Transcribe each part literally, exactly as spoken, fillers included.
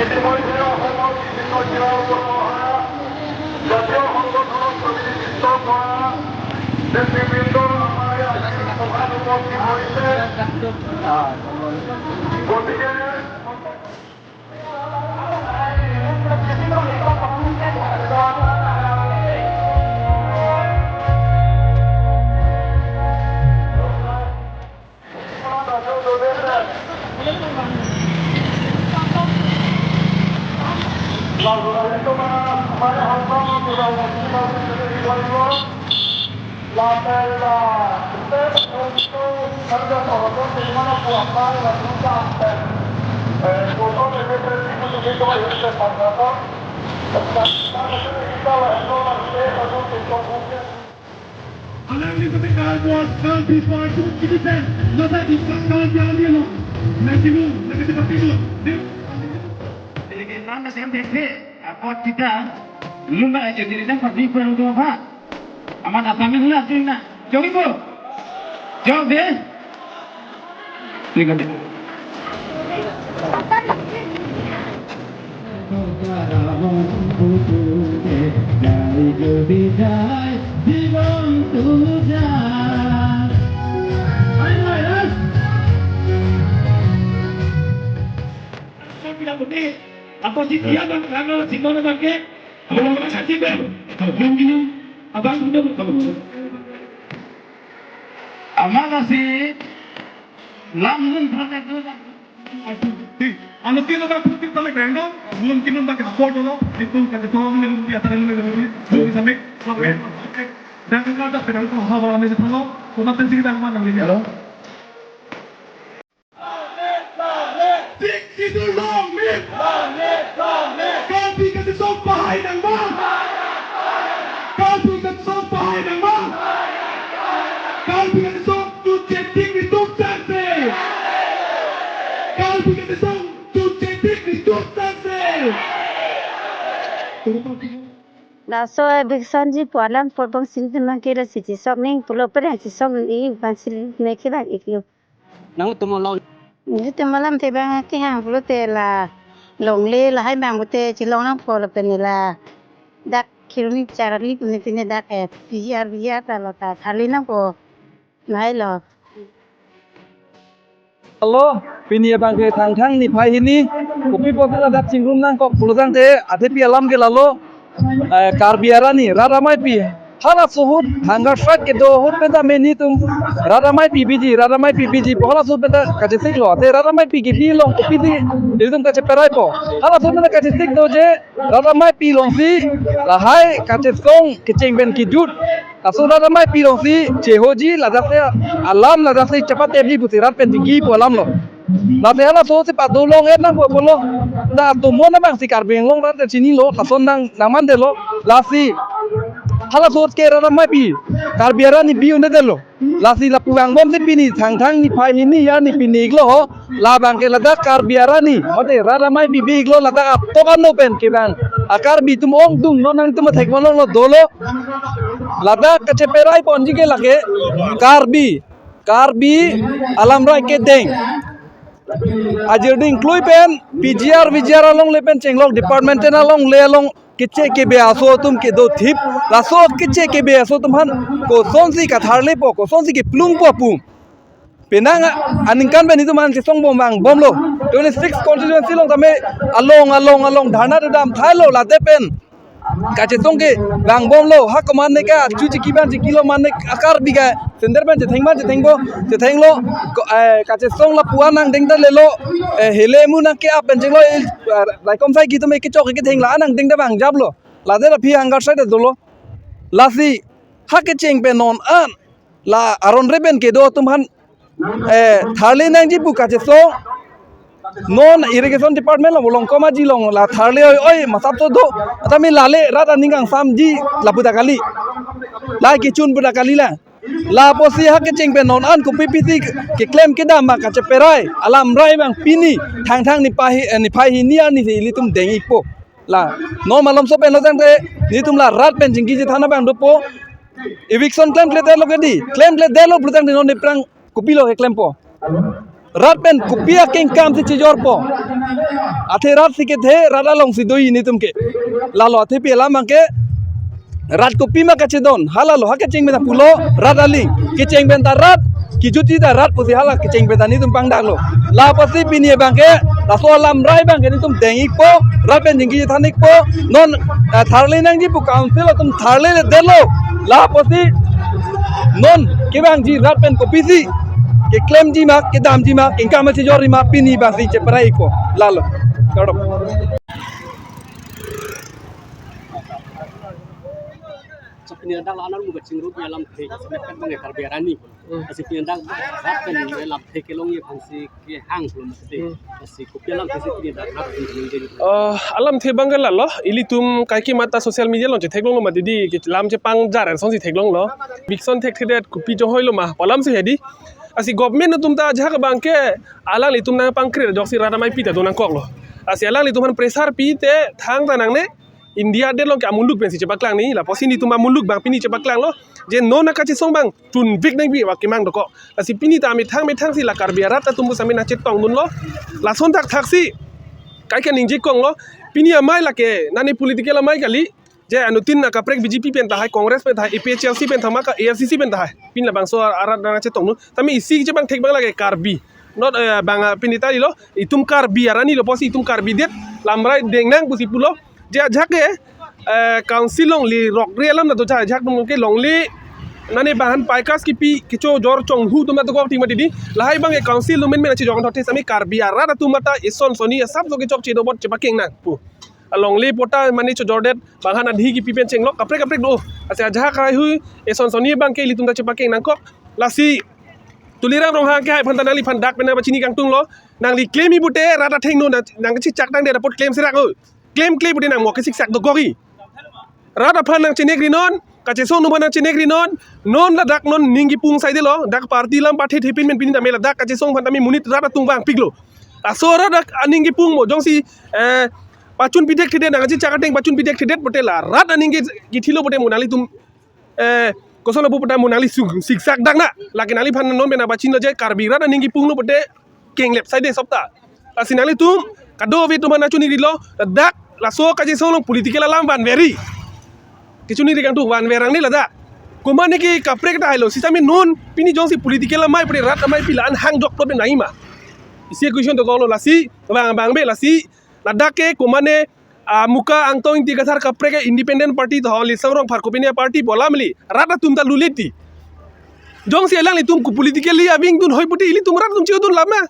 ইতিমধ্যে অসমৰ বিভিন্ন জিলাৰ পৰা অহা জাতীয় সংগঠনৰ প্ৰতিনিধিত্ব কৰা নেতৃবৃন্দ আমাৰ ইয়াত সভাত উপস্থিত হৈছে। গতিকে Alangli ketika buat kal before itu kita nasa di kal dia dia lo. Nanti lu nanti kita tidur. Jadi kita nasa yang bete apa kita lu nak aja diri dan pasti kurang dua pak. Aman apa min lah tu nak. Jom ibu. Jom deh. Ini kan. Apa sih dia bang, kalau si mana bang ke? Kalau bang sakit bang, kalau bang gini, abang punya bang. Amal si lam nun pernah tu. Di, anu tino bang putih tali bang dong, belum kino bang ke support dong, itu kan itu orang yang dia tadi lebih lebih sampai, sampai. Dan kita ada pedang tu, hal-hal yang itu, kau nanti sih kita mana lagi? Hello. Tik itu long live! Karbi kachetong pahai nangma! Karbi kachetong pahai nangma! Karbi kachetong tu chetik di tuk tangse! Karbi kachetong tu chetik di tuk tangse! Laso eviction ji pu alam pon bang sini teman kira si chisok ning pulo pen chisok ning bang sini ne kira iklo. Nang utum along. Utum alam te bang kehang pulote la longle lahai bang pute chilong nangpo lapen ladak khiruni charli pune pine dak eh P G R, P G R ta lo ta charli nangpo. Lahai lo. Hello, pini abang ke Thangthang niphai hini. Kopi kopi ladak chingrum nangkok pulo tangte, athepi alam ke lalo, eh, Karbi arni, rat ameipi. Halaso ahut, hunger strike kedo ahut penta meni tum, rat ameipi biji, rat ameipi biji, hala ahut penta kachesik lo, ate rat ameipi kebi along, kopi di, ilitum kacheperai po. Halaso ahut penta kachesik doji, rat ameipi alongsi, lahai kachesong, kecheng pen kejut. Laso rat ameipi alongsi, chehoji, ladak te, alam ladak te, chepatepji pusi rat pen digi pu alam lo. Lasi halaso si pado long et nangpo pulo. Da tumon abang si Karbi Anglong rat chinilo, lason nang nangmandetlo. Lasi halaso ke rat ameipi Karbi arni bi un-edetlo. Lasi lapu angbomsi pini Thangthang niphai hini arni pini iklo ho. Labang ke ladak Karbi arni, mate rat ameipi bi iklo ladak atok ano pen kevang. A Karbi atum ongdung non nangtum thek malong lo dolo. Ladak kacheperai ponji ke lake Karbi. Karbi alamrai kedeng. Ajir ding klui pen P G R, V G R alongle pen chenglok department ten alongle along keche kebe aso atum kedo thip. Laso keche kebe aso atum aphan kosonsi katharlepo, kosonsi keplungpo pu. Penang aningkan pen itum aphan kesongbom angbomlo. Twenty six constituency along tame along along along dharna dodam thailo late pen. Kachesong ke angbomlo, ha komatne ka chu chiki ban chikilo, matne a Karbi ke sender ban chetheng ban chethengpo, chethenglo, ko, eh, kachesong lapu-an nangdeng ta lelo, eh, hele mu nangke-ap pen chenglo, eh, raikom sai kitum ke chok ketheng la nangdeng ta bang japlo. Late la aphi hunger strike dolo. Lasi ha kecheng pen non an la aron re pen kedo atum aphan, eh, tharle nangji pu kachesong. Non irrigation department lo bolong komaji long la tharle oi oi masap to do. Tame lale rat aning kangsamji lapu ta kali. La kechun pu ta kali la. Lapusi ha kecheng pen non an kopi pisi keklem kedam ma kacheperai alamrai bang pini Thangthang niphai, eh, niphai hini arni si ilitum deng-ikpo. La, non malom so pen lo tangte, netum la rat pen chingki chethan abang dopo. Eviction klemkledetlo ke di, klemkledetlo pulo tangte non neprang kopilo keklempo. Rat pen kopi akengkam si chejorpo. Athe rat si kethe, rat along si do netum ke. Lalo athe pi alam abangke rat kopi ma kachedon. Halalo ha kecheng pen ta pulo rat aling. Kecheng pen ta rat, kejut ta rat pusi hala kecheng pen ta netum pangdaklo. Lapusi pini abangke, laso alam rai abangke netum deng-ikpo, rat pen jingki than-ikpo, non, eh, tharle nangji pu council atum tharleledetlo. Lapusi non kevangji rat pen kopisi keklemji ma, kedamji ma, kengkam ma chejorji ma, pini abangsi cheparai-ikpo. Lalo. Kardom. Pini dak la anan mu kachingrum ya lamthe, semet kan bang Karbi arni. Hmm. Lasi pini dak rat pen lamthe kelongji aphansi kehang pulo mati. Hmm. Lasi kopi alamthe si pini dak rat pen kelongji. Eh, alamthe abangke lalo, ilitum kaike mata social media along chetheklonglo mati di, ke lam chepangjar asonsi theklonglo. Bikson thekthedet kopi chohoilo ma, pu alamsi hedi. Lasi government atum ta ajahak abangke alanglitum nangpangkre ajoksi rat ameipi ta do nangkoklo. Lasi alanglitum aphan pressure pite thangta nangne. India adet along ke amuluk pensi chepaklangji, lapusi netum amuluk abang pini chepaklanglo, je non akachesong abang tunvek nangpi abang kemang dokok. Lasi pini ta methang methang si la Karbi arat atum pu sami nangchetongdunlo. Lason thakthaksi kaike ningje konglo, pini amei lake nani political amei kali, je anuttin akaprek B J P pen tahai, Congress pen tahai, A P H L C pen tahai, maka A I C C pen tahai. Pini labangso arat nangchetongdun. Tame isi chepangthek abang lake Karbi. Not, eh, bang, ah, pini ta ilo, itum Karbi arni lo pusi itum Karbi adet, lamrai deng nang pusi pulo. Je ajahak ke, eh, council longle rokre alam na do, ajahak atum ke longle nani bahan paikas kipi kechojor chonghu atum na dokok thik mati di. Lahai abangke council atum men men chejok thothe sami Karbi arat atum mata ison soni asapso kechokche do apot chepakeng nangpo. Alongle pota mane chojordet, bang han adhi kipi pen chenglok kaprek kaprek do. Lasi ajahak haihui ison soni abangke ilitum ta chepakeng nangkok. Lasi Tuliram Ronghang kehai aphan ta nangliphan dak pen nangpachini kangtunglo. Nangli claim-i pute rat athengno nang, nangchichak tangdet apot claim serak o. Claim claim pute nang mo kesiksak dokok-i. Rat aphan nangchiningri non, kachesong atum aphan nangchiningri non, non ladak non ning kipung saidelo, dak party lam pathe thepin men pini tame ladak kachesong aphan tame monit rat atum vangpiklo. Laso rat dak aning kipung mo jongsi, eh, pachun pidet thedet nangchichak ateng pachun pidet thedet pute la rat aning ke kithilo pute mo nanglitum, eh, koson abu pute mo nangli suk siksak dak na, lake nangliphan non pen nangpachinilo je Karbi rat aning kipunglo pute kenglep saide sopta. Lasi nanglitum kadokave atum aphan nangchiningrilo, ladak laso kachesong along political alam vanveri. Kachiningri kangtung vanver nangne ladak. Komatne ke kaprek tahai lo, sitame non pini jongsi political amei pute rat ameipi la-an hang joklo pen nangji ma. Isi question dokoklo lasi, bang bang be lasi, ladak ke komatne, ah, Muka Angtong Ingti Kathar kaprek ke Independent Party to, Litsong Rongphar kopine party pu alam kali, rat atum ta lule ti. Jongsi alanglitum ko politically avingdun hoi pute ilitum rat atum chodun lama.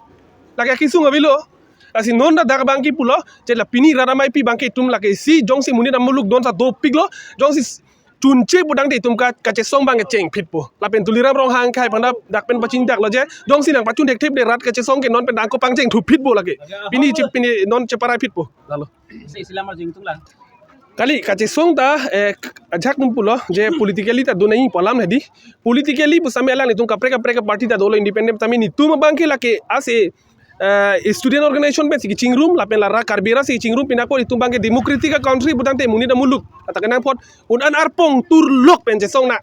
Lake akesung avelo. Lasi non ta dak abangke pulo, je la pini rat ameipi abangke itum lake isi jongsi monit amuluk donsa dopiklo, jongsi s-, chunche pu tangte itum ka, kachesong abangke chengphitpo. Lapen Tuliram Ronghang kehai aphan ta dak pen pachini daklo je, jongsi nangpachun thekthep de rat kachesong ke non pen dang ko pangcheng thuphitpo lake. Pini chip pini non cheparai phitpo. Lalo. Isi, isi lamar jingtung lang. Kali kachesong ta, eh, ajahak atum pulo, je politically ta do nangji pu alam hedi. Politically pu sami alanglitum kaprek kaprek party ta dolo independent tame netum abangke lake ase, eh, student organization pensi kechingrum, lapen la rat Karbi arat si kechingrum, pinako itum abangke democratic a-country pu tangte monit amuluk. Atak nangpot un-an arpong turlok pen chesong na.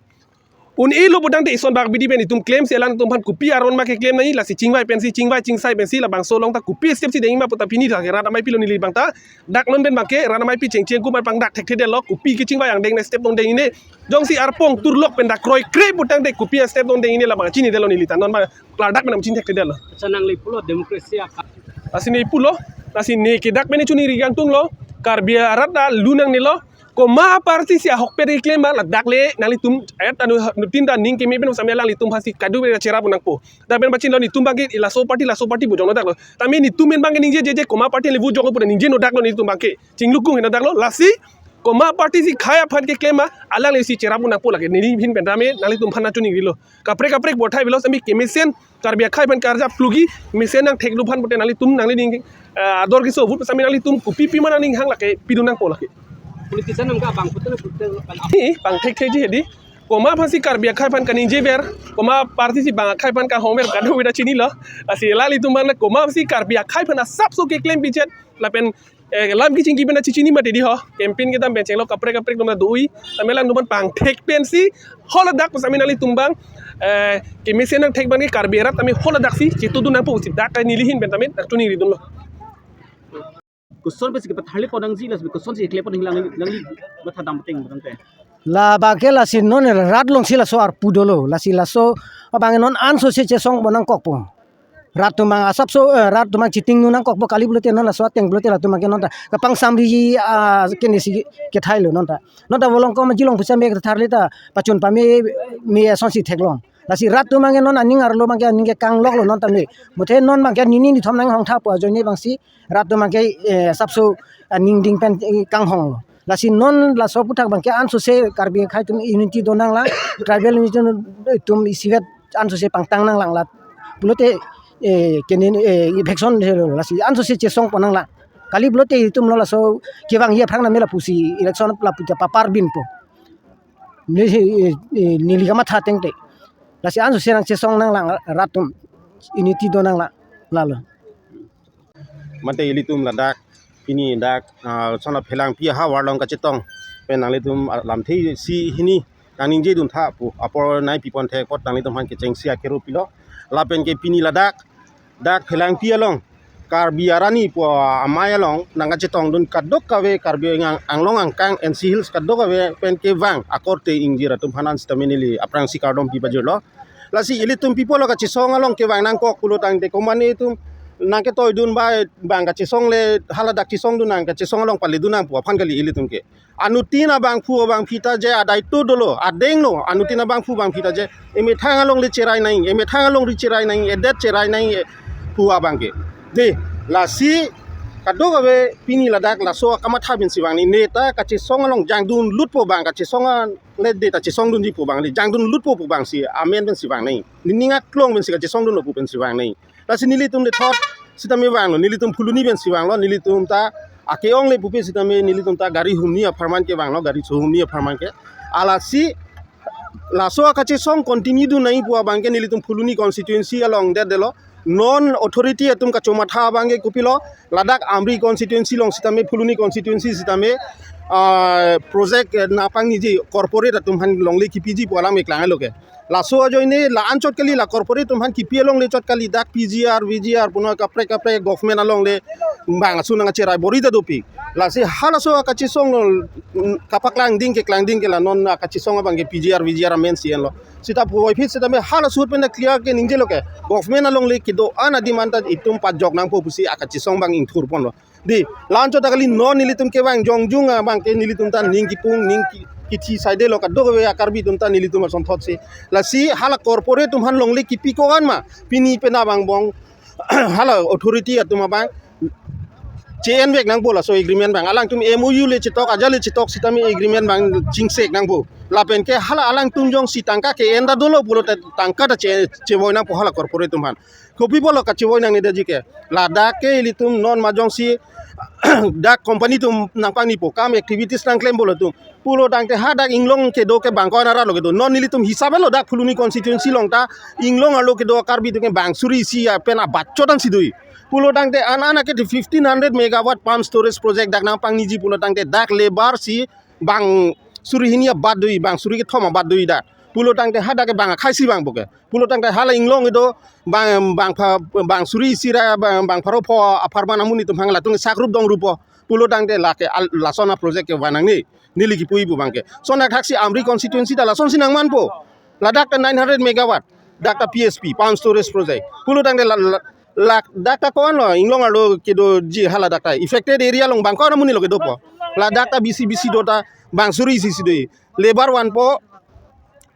Un-elo pu tangte ison bak bidi pen itum claim si alanglitum aphan kopi aron ma keclaim nangji, lasi chingvai pensi, chingvai chingsai pensi labangso along ta kopi step si dengji ma pu ta pini ta ke rat ameipi lo neli abang ta. Dak non pen abangke rat ameipi chengcheng kumai pangdak thekthedetlo, kopi kechingvai angdeng na step dong dengji ne. Jongsi arpong turlok pen dak kroikre pu tangte kopi a-step dong dengji ne labang chinidetlo neli ta non ma klardak pen nangpachini thekthedetlo. Acha nangli pulo democracy aka. Lasi ne pulo, lasi ne ke dak pen chiningri kangtunglo, Karbi arat ta lu nangnelo, komat a-party si ahokpet keclaim ma ladak le nanglitum ayat anu, anuttin ta ning keme pen sami alanglitum aphansi kadokave cherap nangpo. Dak pen pachinilo netum abangke laso party laso party pu jongno daklo. Tame netum pen abangke ningje je je komat a-party le vote jongpo pu ta ningje no daklo netum abangke. Chinglukung heno daklo. Lasi komat a-party si khei aphan keclaim ma alanglisi cherap nangpo lake neli ahin pen tame nanglitum aphan nangchiningrilo. Kaprek kaprek vote hai bilo sami kemesen Karbi akhei aphan karjap phlugi, mesen nangtheklo aphan pute nanglitum nangli ning, eh, ador keso vote sami nanglitum kopi pima nangning hang lake pidun nangpo lake. Politician nangka bang pute na pute. Hi, bang thekthekji hedi. Komat aphansi Karbi akhei aphan kaningjever, komat a-party si bang akhei aphan kahongver kadokave ta chinilo. Lasi alanglitum abang komat aphansi Karbi akhei aphan asapso keclaim pichet, lapen Eh, lam kechingki pen ta chechini mati di ho. Campaign kedam pen chenglo kaprek kaprek atum ta do-i. Tame alangtum aphan pangthek pensi ho ladak pu sitame nanglitum abang, eh, kemesen nangthek abang ke Karbi arat tame ho ladak si chetongdun nangpo pusi dak neli ahin pen tame dak choningridunlo. Koson pensi kepatharle pon nangji, lasi kosonsi kekle pon nangji, nangli matha dam teng tang te. La abang ke lasi non rat alongsi laso arpu dolo, lasi laso abang non ansose chesong pon nangkokpo. Rat atum abang asapso, eh, rat atum abang chetingdun nangkokpo kali pulote non laso ateng pulote latum abang ke non ta kapangsamriji, ah, kenesi kethailo non ta. Non ta volong ko majilong pusi me tharle ta pachun pame me asonsi theklong. Lasi rat atum abang ke non aning arlo abang ke aning ke kangloklo non ta me. Muthe non abang ke nini nithom nanghongthapo ajoine abangsi rat atum abang ke, eh, asapso aning ding pen, eh, kanghonglo. Lasi non laso aphuthak abang ke ansose Karbi akhei atum unity do nanglang, tribal unity atum isivet ansose pangtang nanglang la. Pulote, eh, kene, eh, eviction lo, lasi ansose chesong pon nanglang. Kali pulote itum lo laso kevangji aphrang name lapusi election lapu ta paparbinpo. Neli, eh, eh, neli kamatha teng te. Lasi ansose nangchesong nanglang rat atum unity do nanglang lalo. Mate ilitum ladak pini dak, ah, sona phelangpi ahavar along kachetong pen nanglitum, ah, lamthe isi hini nangningjedun tha pu apor nangpi pon thek apot nanglitum aphan kechengsi akero pilo. Lapen ke pini ladak dak phelangpi along Karbi arni pu amei along nangkachetongdun kadokave Karbi Ang-, Anglong angkang N C Hills kadokave pen kevang akorte ingjir atum aphan an sitame neli aphrangsi kardom pi pajirlo. Lasi ilitum pi pulo kachesong along kevang nangkok pulo tangte komatne itum nangketoidun ba abang kachesong le hala dak chesongdun nang kachesong along paledun nang pu aphan kali ilitum ke. Anuttin abangphu abangphi ta je adai tu dolo adeng no anuttin abangphu abangphi ta je emethang along le cherai nang emethang along ri cherai nang edet cherai nang e pu abang ke. De lasi kadokave pini ladak laso kamatha pensi vang ni ne ta kachesong along jangdun lutpo abang kachesong le de ta chesongdunji pu abang le jangdun lutpo pu abangsi amen pensi vang nang. Nini ningklong pensi kachesongdun lo pu pensi vang nang. Lasi nelitum le thot sitame vanglo, nelitum Phuloni pensi vanglo, nelitum ta ake-ong le pupe sitame nelitum ta gari humni apharman ke vanglo, gari so humni apharman ke. Alasi laso kachesong continue dun nang pu abang ke nelitum Phuloni constituency along det delo. Non authority atum kachomatha abang ke kopilo, ladak Amri constituency along sitame Phuloni constituency sitame, ah, project, eh, nangpangniji corporate atum aphan longle kipiji pu alam eklanglo ke. Laso ajoine la anchot kali la corporate atum aphan kipi along le chot kali dak P G R, V G R puno kaprek kaprek government along le bang asu nangcherai bor-i ta dopik. Lasi halaso kachesong lo, mm, kapaklangding keklangding ke la non kachesong abang ke P G R, V G R amen si enlo. Sita puvoiphit sitame hala ahut pen clear ke ningjelo ke. Government along le kedo-an adim anta itum pajok nangpo pusi akachesong abang ingthur ponlo. Di, la anchot ta kali non nelitum kevang jongjung abang ke nelitum ta ning kipung, ning ki-, kithi saidelo kadokave a-Karbi atum ta nelitum asonthotsi. Lasi hala corporate atum aphan longle kipi ko-an ma, pini pen abang bong, hala authority atum abang che-envek nangpo laso agreement abang. Alangtum M O U le chetok, ajat le chetok sitame agreement abang chingsek nangpo. Lapen ke hala alangtum jongsi tangka ke-en ta dolo pulote tangka ta che-, chevoi nangpo hala corporate atum aphan. Kopi pulo kachevoi nangne detji ke. Ladak ke ilitum non ma jongsi dak company atum nangpangnipo kam activities nangklempo latum. Pulo tangte hadak inglong kedo ke bang ko-an arlo kedo. Non nelitum hisap lo dak Phuloni constituency along ta inglong arlo kedo Karbi atum ke bang suri isi ya pen abatchot ansi do-i. Pulo tangte an an ake fifteen hundred megawatt pump storage project dak nangpangniji pulo tangte dak labour si bang suri hini abat do-i, bang suri kethom abat do-i dak. Pulo tangte hadak ke bang akhai si vangpo ke. Pulo tangte hala inglong kedo bang, bang pha-, bang suri isi ra bang, bang pharo pho apharman amonit atum aphan latum sakrup dongrupo. Pulo tangte lake al-, lason a-project ke vanang ni. Neli kipuji pu abang ke. Sona thaksi Amri constituency ta lasonsi nangmanpo. Ladak ta nine hundred megawatt. Dak ta P S P, pump storage project. Pulo tangte la, la, la, dak ta ko-an lo, inglong arlo kedoji hala dak ta. Affected area along bang ko-an amonit lo kedopo. Ladak ta B C B C do ta bang suri isi si do-i. Labour vanpo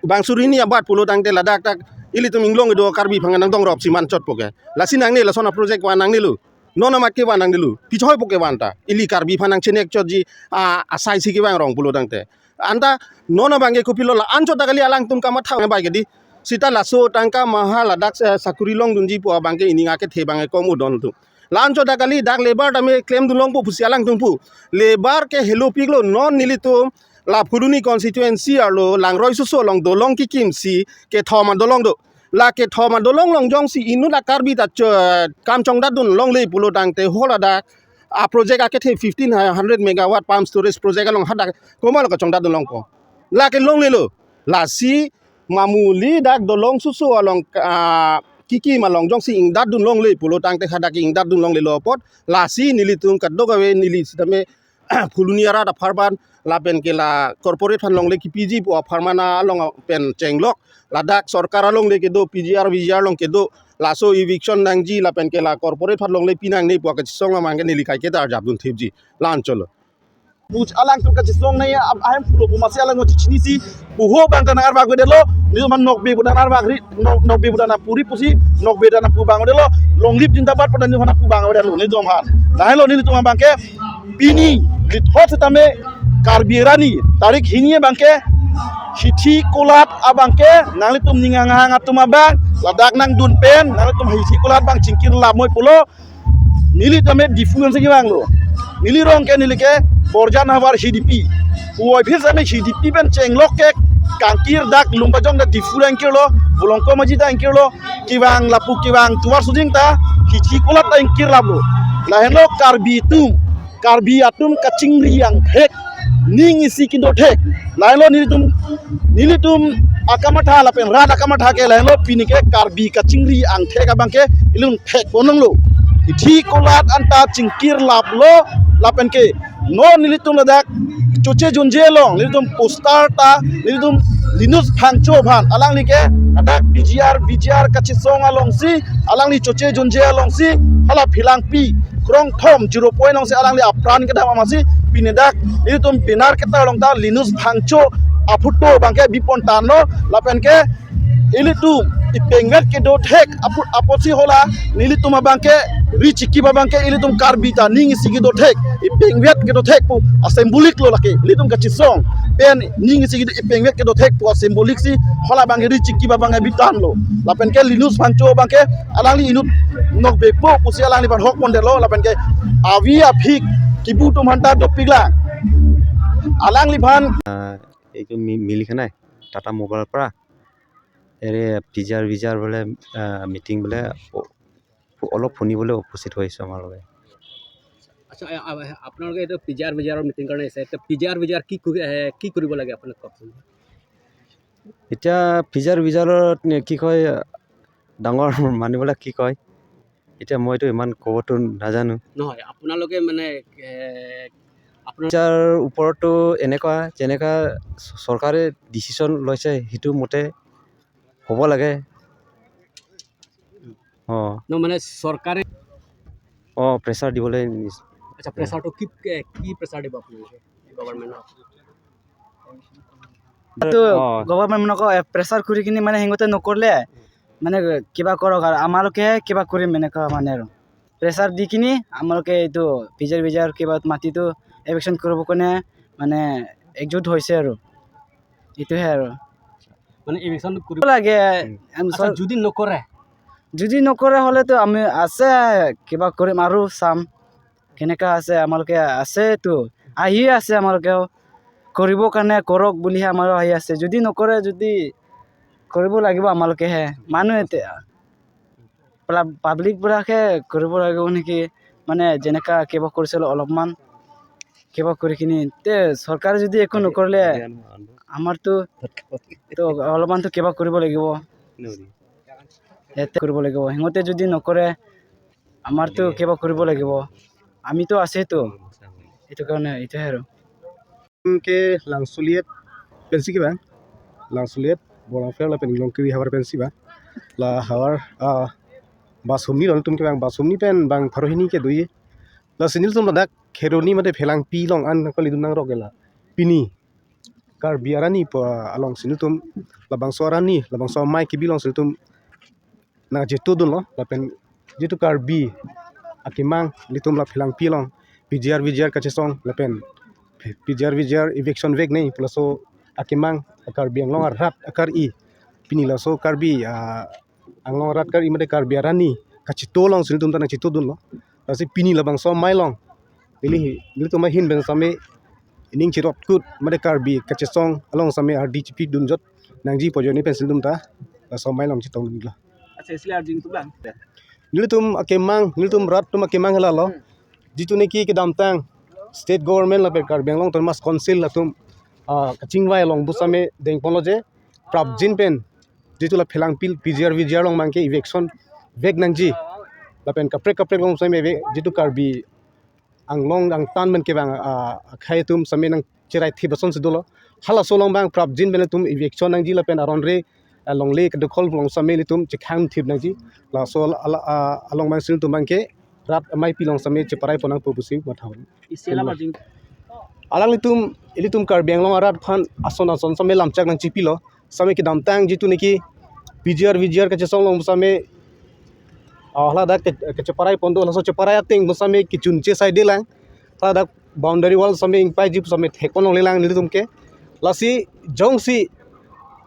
bang suri hini abat pulo tangte ladak ta ilitum inglong kedo Karbi aphan nangdongrop si manchotpo ke. Lasi nangne lason a-project vanangnelo. Non amat ke vanangnelo. Pichoi po ke van ta. Ili Karbi aphan nangchenek chotji a, asai si kevang rong pulo tangte. Anta non abang ke kopilo la anchot ta kali alangtum kamatha bai ke di. Sita laso tangka maha ladak, eh, sakuri longdunji pu abang ke ining akethe abang ke kom udon tu. La anchot ta kali dak labour tame klemdun longpo pusi alangtum pu. Labour ke helopiklo non nelitum la Phuloni constituency arlo Langroi Soso along dolong kekimsi kethom adolong do. La kethom adolong along jongsi inut a-Karbi ta cho-, kam chongdatdun longle pulo tangte hala dak a project akethe fifteen hundred megawatt pump storage project along hadak komatlo kachongdat dun longpo. Lake longlelo. Lasi mamuli dak dolong susu along, ah, kikim along jongsi ingdat dun longle pulo tangte hadak ingdat dun longlelo apot. Lasi nelitum kadokave neli sitame Phuloni arat apharman lapen ke la corporate aphan longle kipiji pu apharman along pen chenglok, ladak sorkar alongle kedo, P G R V G R along kedo, laso eviction nangji lapen ke la corporate aphan longle pinangne pu akachesong abangke neli kaiketa arjap dun thipji. La-anchotlo. Puj alangtum kachesong nangji, ab-, ahem pulo pu masi alangtum chechinisi, puho abang ta nang-arvak avedetlo, nelitum aphan nokbe pu ta nang-arvak ri, nok-, nokbe pu ta nangpuri pusi, nokbe ta nangpu abang avedetlo, Long Live Zindabad pu ta nelitum aphan pu abang avedetlo, nelitum aphan. Lahenlo nelitum abangke, pini, lithot setame, Karbi arni, tarik hini abangke, hithi kolat abangke, nanglitum ning anghang atum abang, ladak nangdun pen, nanglitum hithi kolat abang chingkir lamoi pulo, neli tame Diphu ansi kevanglo. Neli rong ke neli ke Borjan havar Hidipi. Puvoiphit sitame Hidipi pen chenglok ke kangkir dak Lumbajong ta Diphu ta ingkirlo, Volongkom Aji ta ingkirlo, kevang lapu kevang tovar sojing ta hithi kolat ta ingkir laplo. Lahenlo Karbi atum, Karbi atum kachingri angthek, ning isi kedo thek. Lahenlo nelitum, nelitum akamatha lapen rat akamatha ke lahenlo pini ke Karbi kachingri angthek abangke ilitum thek ponlonglo. Hithi kolat anta chingkir laplo lapen ke non nelitum ladak Choche Jonje along nelitum poster ta nelitum Linus Phangcho aphan alangli ke ladak P G R V G R kachesong alongsi alangli Choche Jonje alongsi hala Phelangpi krongthom zero point alongsi alangli apran kedam amatsi pini dak ilitum banner ketar along ta Linus Phangcho aphoto abangke bipon tanglo lapen ke ilitum ipengvet kedo thek aphu-, apotsi hala nelitum abangke ri chikip abangke ilitum Karbi ta ning isi kedo thek ipengvet kedo thek pu asymbolic lo lake ilitum kachesong pen ning isi kedo ipengvet kedo thek pu asymbolic si hala abangke ri chikip abangke bitanglo lapen ke Linus Phangcho abangke alangli inut nokbepo pusi alangliphan hok pondetlo lapen ke avi aphik kibu atum aphan ta dopiklang alangliphan. Ah, এইটো মি- মিলি খানাই টাটা মোবাইলৰ পৰা এৰে P G R V জি আৰ বোলে, আহ, মিটিং বোলে অ- অলপ শুনিবলৈ উপস্থিত হৈছোঁ আমাৰ লগে। আচ্ছা, আ- আ- আপোনালোকে এইটো পি জি আৰ ভি জি আৰৰ মিটিং কাৰণে আহিছে। এতিয়া পি জি আৰ ভি জি আৰ কি কৰি- এ, কি কৰিব লাগে আপোনাক কওকচোন। এতিয়া পি জি আৰ ভি জি আৰত নে কি কয়, ডাঙৰ মানুহবিলাক কি কয়, এতিয়া মইতো ইমান ক'বতো নাজানো। নহয়, আপোনালোকে মানে, এ, আপোনাৰ পি জি আৰ ওপৰতো এনেকুৱা যেনেকা চ- চৰকাৰে ডিচিশ্যন লৈছে সেইটো মতে হ'ব লাগে। অ। ন, মানে চৰকাৰে অ, প্ৰেছাৰ দিবলৈ নিছ- আচ্ছা, প্ৰেছাৰটো কি, কি প্ৰেছাৰ দিব আপোনালোকে গভৰ্ণমেণ্টক? এইটো অ। গভৰ্ণমেণ্টক, এ, প্ৰেছাৰ কৰি কিনি মানে সিহঁতে নকৰিলে মানে কিবা কৰক আৰু আমালোকে কিবা কৰিম এনেকুৱা মানে আৰু। প্ৰেছাৰ দি কিনি আমালোকে এইটো পি জি আৰ ভি জি আৰ কিবা মাটিটো এভিকশ্যন কৰিবৰ কাৰণে মানে একজুট হৈছে আৰু। এইটোহে আৰু। মানে এভিকশ্যন কৰিব লাগে। উম। আমি আচ্ছা, চব যদি নকৰে? যদি নকৰে হ'লেতো আমি আছে কিবা কৰিম আৰু চাম। কেনেকা আছে আমালোকে আছেতো। আহি আছে আমালোকেও। কৰিবৰ কাৰণে কৰক বুলিহে আমাৰো আহি আছে। যদি নকৰে, যদি কৰিব লাগিব আমালোকেহে। মানুহ এতিয়া প্লা- পাব্লিক বোৰাকে কৰিব লাগিব নেকি? মানে যেনেকা কিবা কৰিছিল অলপমান, কিবা কৰি কিনি তে চৰকাৰে যদি একো নকৰিলে আমাৰতো তো অলপমানতো কিবা কৰিব লাগিব। ইয়াতে কৰিব লাগিব। সিহঁতে যদি নকৰে আমাৰতো কিবা কৰিব লাগিব। আমিতো আছেতো। এইটো কাৰণে এইটোহে আৰু। Ke Langsuliet pensi kevang, Langsuliet, Bolangpher lapen Longkiri havar pensi vang. La havar, ah, bus humni lo nelitum kevang, bus humni pen bang pharo hini kedo-i. Lasi nelitum ladak Kheroni mate Phelangpi along an kalidun nangrok ke la. Pini Karbi arni pu alongsi nelitum labangso arni, labangso amei kebi alongsi nelitum nangchetongdunlo lapen jitu Karbi akemang nelitum la Phelangpi along P G R V G R kachesong lapen P G R V G R eviction vek nei pu laso akemang Karbi Anglong arat akar-i pini laso Karbi, ah, Anglong arat kar-i mate Karbi arni kachetong alongsi nelitum ta nangchetongdunlo. Lasi pini labangso amei along neli, nelitum ahin pen sitame ining chirotkut mate Karbi kachesong along sitame ardi chipidunjot nangji pu ajoine pensi nelitum ta laso amei along chetongdunlo. Acha, isi ardi nelitum bang. Nelitum akemang, nelitum rat atum akemang hala lo. Hmm. jitu niki kedamtang state government lapen Karbi Anglong Autonomous Council latum, ah, kachingvai along pusitame dengponlo je prapjin pen jitu la phelangpi P G R V G R along abangke eviction vek nangji lapen kaprek kaprek along sitame ve jitu Karbi Anglong angtan pen kevang, ah, akhei atum sitame nangcherai thip asonsi dolo. Halaso along abang prapjin pen ilitum eviction nangji lapen aron re, ah, longle kedokhol along sitame ilitum chekhang thip nangji. Laso ala, ah, along abangsi ilitum abangke rat amei pi along sitame cheparai pon nangpo pusi matha. Isi alam arjing. Alanglitum, ilitum Karbi Anglong arat aphan ason ason sitame lamchak nangchipilo. Sitame kedamtang jitu niki P G R V G R kachesong along sitame, ah, ladak ke, kecheparai pon do, laso cheparai ateng sitame kechunche saidelang. Ladak boundary wall sitame ingpaiji sitame thekpon longlelang nelitum ke. Lasi jongsi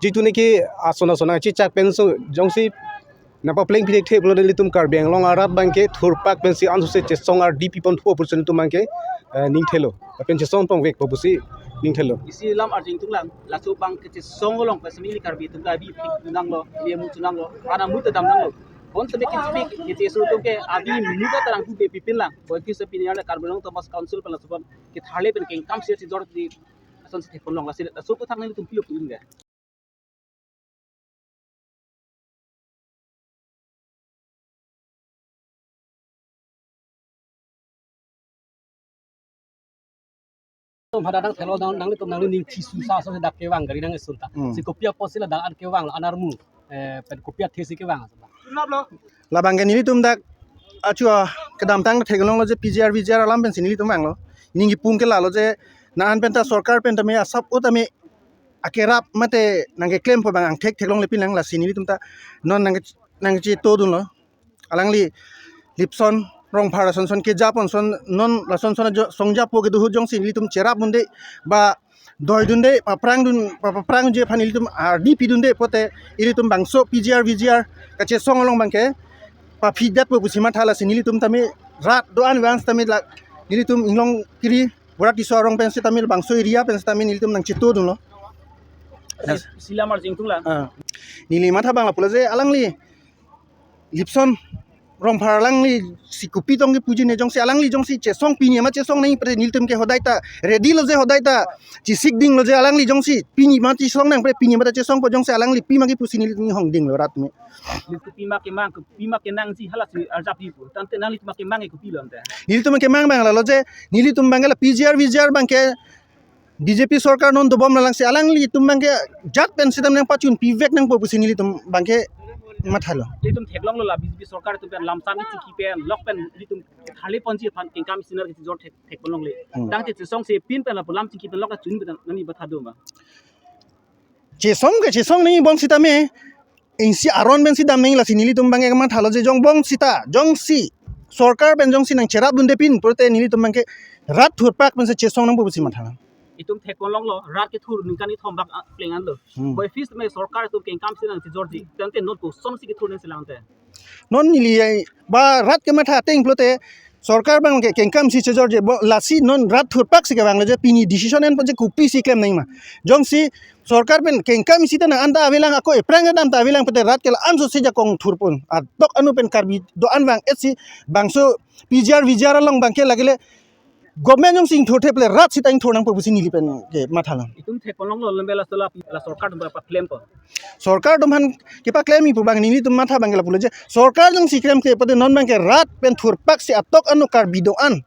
jitu niki ason ason nangchechak pensi jongsi nangpaplengpi thekthe pulo ilitum Karbi Anglong arat abangke thurpak pensi ansose chesong ardi pipon thupo pusi ilitum abangke, eh, ningthelo. Lapen chesong pon vekpo pusi ningthelo. Isi alam arjing tunglang, laso abangke chesong along pensi ili Karbi atum ta abi thik nanglo, ili amu chunanglo, ana mu ta dam nanglo. Bon sebe kinsi pi, kiti suru atum ke abi mu ta tarang pu be pipin lang. Boi kisa pini arni Karbi Anglong Autonomous Council pen laso abang ketharle pen kengkam si chejor di asonsi thekpon long lasi laso aputhak nelitum pi-o pu-un ke. Tum hada dang thelo dang nanglitum nangli ning chisu sa so dak kevang gari nang esun ta. Hmm. Si kopi apotsi ladak an kevang lo, an armu, eh, pen kopi athesi kevang. Labangke nelitum dak achu, ah, kedamtang theklonglo je P G R V G R alam pensi nelitum vanglo. Ning kipum ke lalo je na-an pen ta sorkar pen tame asap o tame akerap mate nangkeklempo abang angthek theklongle pinlang, lasi nelitum ta non nangke, nangkechetodunlo. Alangli Lipson Rongphar ason son kejapon son non lason son jo, songjapo kedo ahut jongsi nelitum cherap dunde ba doi dunde, paprang dun, pa-, paprangji aphan ilitum ardi pidunde pote ilitum bangso P G R V G R kachesong along abangke paphidatpo pusi matha, lasi nelitum tame rat do-an vang sitame la nelitum Inglongkiri Bora Tisso arong pen sitame bangso area pen sitame nelitum nangchetodunlo. Isi alam arjing tunglang. Ah. Neli matha abang lapulo je alangli Lipson Rongphar alangli si kopi tong kepuji ne, jongsi alangli jongsi chesong pini ma chesong nangji pre nelitum ke hodai ta ready lo je, hodai ta chesik dinglo je, alangli jongsi pini ma chesong nang pre pini ma ta chesongpo, jongsi alangli pima kepusi nelitum hong dinglo rat me. Nelitum pima kemang, pima kenangji halasi arjap di pu. Tangte nanglitum kemang ke kopilo ante? Nelitum kemang abang lalo je, nelitum abang la P G R V G R abangke B J P sorkar non dobom lalang si alanglitum abangke jat pen sitame nangpachun pivek nangpo pusi nelitum abangke mathalo. Nelitum theklonglo la B J P sorkar atum pen lamsam isi kipen lok pen nelitum tharle ponji aphan kengkam isinar kejor thek, thekpon longle. Hmm. Tangte chesong si pin pen lapu lam chingki pen lok chun pen nani matha do ma? Chesong ke chesong nangji bom sitame isi aron pensi dam nangji, lasi nelitum abangke mathalo je jong bom sita jongsi sorkar pen jongsi nangcherap dunde pin pulote nelitum abangke rat thurpak pensi chesong nangpo pusi matha. Itum thekpon longlo, rat kethur ningkan kethom bak, ah, pleng anlo. Hmm. Boi fis me sorkar atum kengkam si nangchejorji, tangte non kosonsi kethur nangselang te? Non neli ai ba rat kematha ateng pulote sorkar abangke kengkam si chejorji bo, lasi non rat thurpak si kevanglo je pini decision enpo je kopisi klem nangji ma. Jongsi sorkar pen kengkam isi ta nang-an ta avelang, ako ephrang kedam ta avelang pulote rat ke la-an sose jakong thurpon. Atok anu pen Karbi do-an vang-et si bangso P G R V G R along abangke lagile government jongsi ingthur thep le rat sita ingthur nangpo pusi neli pen ke mathalo. Itum thekpon longlo lembe la sola la sorkar atum paklem ko. Sorkar atum aphan kepaklemji pu abang nelitum matha abangke lapulo je sorkar jongsi klemkle pote non abangke rat pen thurpak si atok anu Karbi do-an,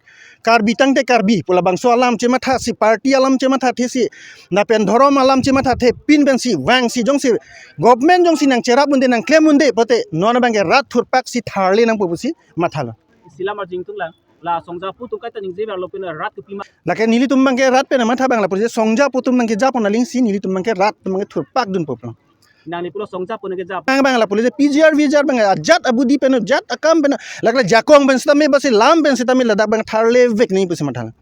Karbi tangte Karbi pu labangso alam chematha si, party alam chematha the si, lapen dhorom alam chematha the pin pensi vangsi jongsi government jongsi nangcherap unde nangklem unde pote non abangke rat thurpak si tharle nangpo pusi mathalo. Isi alam arjing tunglang, la songjapo atum kaita ningje verlo pin rat kopima. Lake nelitum abangke rat pen matha abang lapu je songjapo atum nangke japon aling si nelitum abangke rat atum abangke thurpak dunpo pulo. Nangli pulo songjapo nangke jap. Nang abang lapulo je P G R V G R abang ajat abudi pen ajat akam pen lake jakong pen sitame basi lam pen sitame ladak abang tharle vek nangji pusi mathalo.